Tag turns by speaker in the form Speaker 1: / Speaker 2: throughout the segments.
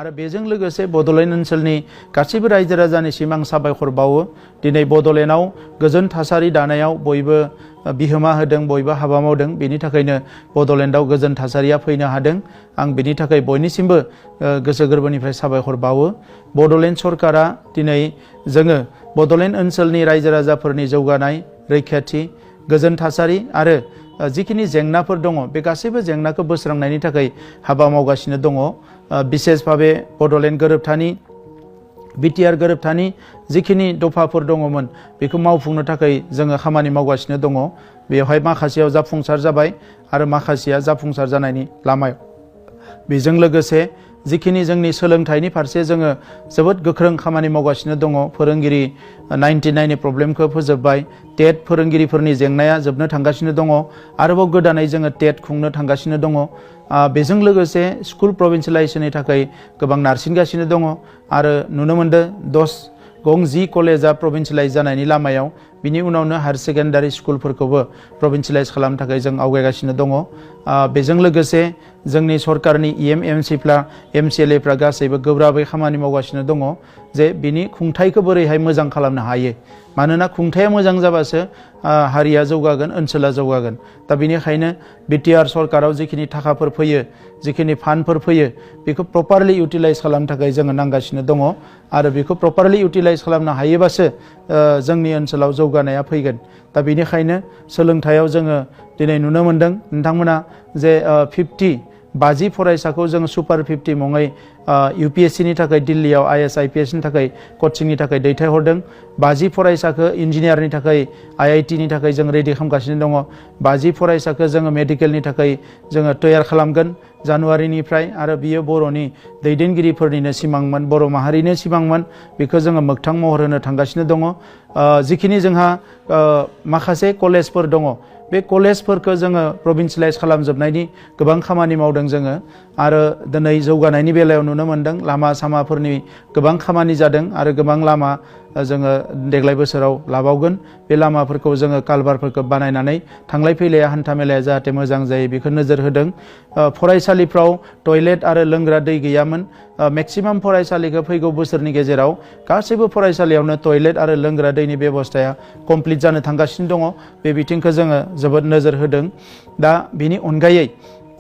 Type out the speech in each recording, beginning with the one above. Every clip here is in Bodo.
Speaker 1: आरो बेजों लोगोसे बड'लेण्ड ओनसोलनि गासैबो रायजो राजानिसिम आं साबायखर बावो दिनै बड'लेण्डआव गोजोन थासारि दानायाव बयबो बिहोमा होदों बयबो हाबा मावदों बेनि थाखायनो बड'लेण्डआव गोजोन थासारिया फैनो हादों आं बेनि थाखाय बयनिसिमबो गोसो गोरबोनिफ्राय साबायखर बावो बड'लेण्ड सरकारा दिनै जोङो बड'लेण्ड ओनसोलनि रायजो राजाफोरनि जौगानाय रैखाथि गोजोन थासारि आरो जिखिनि जेंनाफोर दङ बे गासैबो जेंनाखौ बोस्रांनायनि थाखाय हाबा मावगासिनो दङ बिसेस भाबे बड'लेण्ड गोरोबथानि BTR गोरोबथानि जिखिनि दफाफोर दङमोन बेखौ मावफुंनो थाखाय जोङो खामानि मावगासिनो दङ बेवहाय माखासेयाव जाफुंसार जाबाय आरो माखासेया जाफुंसार जानायनि लामायाव बेजों लोगोसे जिखिनि जोंनि सोलोंथाइनि फारसे जोङो जोबोद गोख्रों खामानि मावगासिनो दङ फोरोंगिरि 99 नि प्रब्लेमखौ फोजोबबाय टेट फोरोंगिरिफोरनि जेंनाया जोबनो थांगासिनो दङ आरोबाव गोदानै जोङो टेट खुंनो थांगासिनो दङ बेजों लोगोसे स्कुल प्रभिन्सियेलाइजेसननि थाखाय गोबां नारसिनगासिनो दङ आरो नुनो मोनदों 10 कलेजा प्रभिन्सियेलाइज जानायनि लामायाव बिनि उनावनो हायर सेकेन्डारि स्कुलफोरखौबो प्रभिन्सियेलाइज खालामनो थाखाय जों आवगायगासिनो दङ बेजों लोगोसे जोंनि सरकारनि EM-MCफ्रा MCLAफ्रा गासैबो गोब्राबै खामानि मावगासिनो दङ जे बिनि खुंथायखौ बोरैहाय मोजां खालामनो हायो मानोना खुंथाया मोजां जाबासो हारिया जौगागोन ओनसोला जौगागोन दा बेनिखायनो BTR सरकाराव जिखिनि थाखाफोर फैयो जिखिनि फान्डफोर फैयो बेखौ प्रपारलि इउटिलाइज खालामनो थाखाय जोङो नांगासिनो दङ आरो बेखौ प्रपारलि इउटिलाइज खालामनो हायोबासो जोंनि ओनसोलाव जौगानाया फैगोन दा बेनिखायनो सोलोंथायाव जोङो दिनै नुनो मोनदों नोंथांमोना जे 50 फरायसाखौ जों सुपार 50 मुङै UPSC नि थाखाय दिल्लीयाव IAS IPS नि थाखाय कचिंनि थाखाय दैथायहरदों 50 फरायसाखौ इन्जिनियारनि थाखाय IIT नि थाखाय जों रेडि खालामगासिनो दङ 50 फरायसाखौ जोङो मेडिकेलनि थाखाय जोङो तैयार खालामगोन जानुवारिनिफ्राय आरो बियो बर'नि दैदेनगिरिफोरनिनो सिमांमोन बर' माहारिनो सिमांमोन बेखौ जोङो मोगथां महर होनो थांगासिनो दङ जिखिनि जोंहा माखासे कलेजफोर दङ बे कलेजफोरखौ जोङो प्रभिन्सियेलाइज खालामजोबनायनि गोबां खामानि मावदों जोङो आरो दिनै जौगानायनि बेलायाव नुनो मोनदों लामा सामाफोरनि गोबां खामानि जादों आरो गोबां लामा जोङो देग्लाय बोसोराव लाबावगोन बे लामाफोरखौ जोङो कालभारफोरखौ बानायनानै थांलाय फैलाया हान्था मेलाया जाहाथे मोजां जायो बेखौ नोजोर होदों फरायसालिफ्राव टयलेट आरो लोंग्रा दै गैयामोन मेक्सिमाम फरायसालिखौ फैगौ बोसोरनि गेजेराव गासैबो फरायसालियावनो टयलेट आरो लोंग्रा दैनि बेबस्थाया कमप्लिट जानो थांगासिनो दङ बे बिथिंखौ जोङो जोबोद नोजोर होदों दा बेनि अनगायै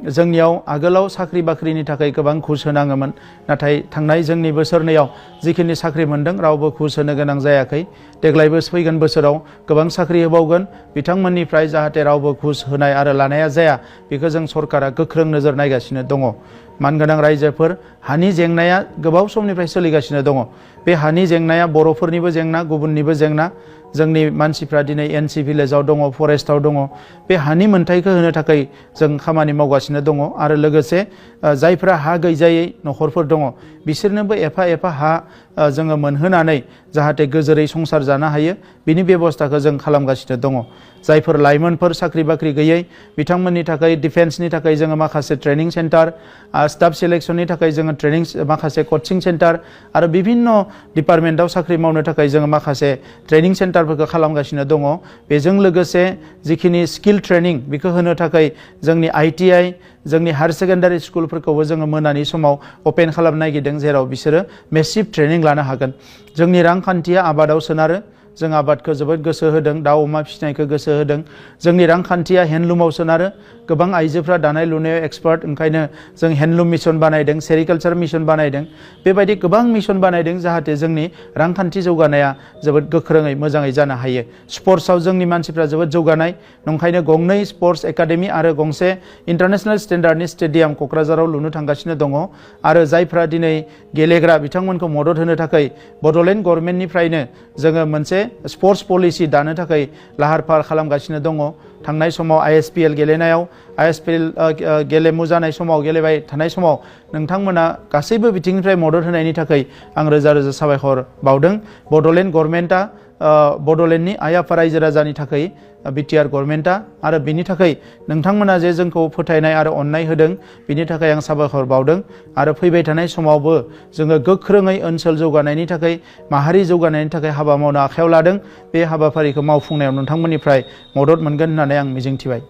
Speaker 1: जोंनियाव आगोलाव साख्रि बाख्रिनि थाखाय गोबां घुस होनाङोमोन नाथाय थांनाय जोंनि बोसोरनैयाव जिखिनि साख्रि मोनदों रावबो घुस होनो गोनां जायाखै देग्लायबो फैगोन बोसोराव गोबां साख्रि होबावगोन बिथांमोननिफ्राय जाहाथे रावबो घुस होनाय आरो लानाया जाया बेखौ जों सरकारा गोख्रों नोजोर नायगासिनो दङ मानगोनां रायजोफोर हानि जेंनाया गोबाव समनिफ्राय सोलिगासिनो दङ बे हानि जेंनाया बर'फोरनिबो जेंना गुबुननिबो जेंना जोंनि मानसिफ्रा दिनै NC भिलेजाव दङ फरेस्टआव दङ बे हानि मोनथायखौ होनो थाखाय जों खामानि मावगासिनो दङ आरो लोगोसे जायफ्रा हा गैजायै न'खरफोर दङ बिसोरनोबो एफा एफा हा जोङो मोनहोनानै जाहाथे गोजोरै संसार जानो हायो बिनि बेबस्थाखौ जों खालामगासिनो दङ जायफोर लाइमोनफोर साख्रि बाख्रि गैयै बिथांमोननि थाखाय डिफेन्सनि थाखाय जोङो माखासे ट्रेनिं सेन्टार स्टाफ सिलेक्शननि थाखाय जोङो ट्रेनिं माखासे कचिं सेन्टार आरो विभिन्न डिपार्टमेन्टआव साख्रि मावनो थाखाय जोङो माखासे ट्रेनिं सेन्टारफोरखौ खालामगासिनो दङ बेजों लोगोसे जिखिनि स्किल ट्रेनिं बेखौ होनो थाखाय जोंनि ITI जोंनि हायर सेकेन्डारि स्कुलफोरखौबो जोङो मोनानि समाव अपेन खालामनो नागिरदों जेराव बिसोरो मेसिभ ट्रेनिं लानो हागोन जोंनि रांखान्थिया आबादाव सोनारो जों आबादखौ जोबोद गोसो होदों दाउ अमा फिसिनायखौ गोसो होदों जोंनि रांखान्थिया हेन्डलुमाव सोनारो गोबां आइजोफ्रा दानाय लुनायाव एक्सपार्ट ओंखायनो जों हेन्डलुम मिशन बानायदों सेरिकालचार मिशन बानायदों बेबायदि गोबां मिशन बानायदों जाहाथे जोंनि रांखान्थि जौगानाया जोबोद गोख्रोङै मोजाङै जानो हायो स्पर्ट्सआव जोंनि मानसिफ्रा जोबोद जौगानाय नंखायनो गंनै स्पर्ट्स एकाडेमि आरो गंसे इन्टारनेशनेल स्टेन्डार्डनि स्टेडियाम क'क्राझाराव लुनो थांगासिनो दङ आरो जायफ्रा दिनै गेलेग्रा बिथांमोनखौ मदद होनो थाखाय बड'लेण्ड गभर्नमेन्टनिफ्रायनो जोङो मोनसे स्पर्ट्स पलिसि दानो थाखाय लाहार फाहार खालामगासिनो दङ थांनाय समाव ISPL गेलेनायाव ISPL गेलेमु जानाय समाव गेलेबाय थानाय समाव नोंथांमोना गासैबो बिथिंनिफ्राय मदद होनायनि थाखाय आं रोजा रोजा साबायखर बावदों बड'लेण्ड गभर्नमेन्टआ बड'लेण्डनि आइ आफा रायजो राजानि थाखाय BTR गभर्नमेन्टआ आरो बिनि थाखाय नोंथांमोना जे जोंखौ फोथायनाय आरो अननाय होदों बिनि थाखाय आं साबायखर बावदों आरो फैबाय थानाय समावबो जोङो गोख्रोङै ओनसोल जौगानायनि थाखाय माहारि जौगानायनि थाखाय हाबा मावनो आखायाव लादों बे हाबाफारिखौ मावफुंनायाव नोंथांमोननिफ्राय मदद मोनगोन होननानै आं मिजिंथिबाय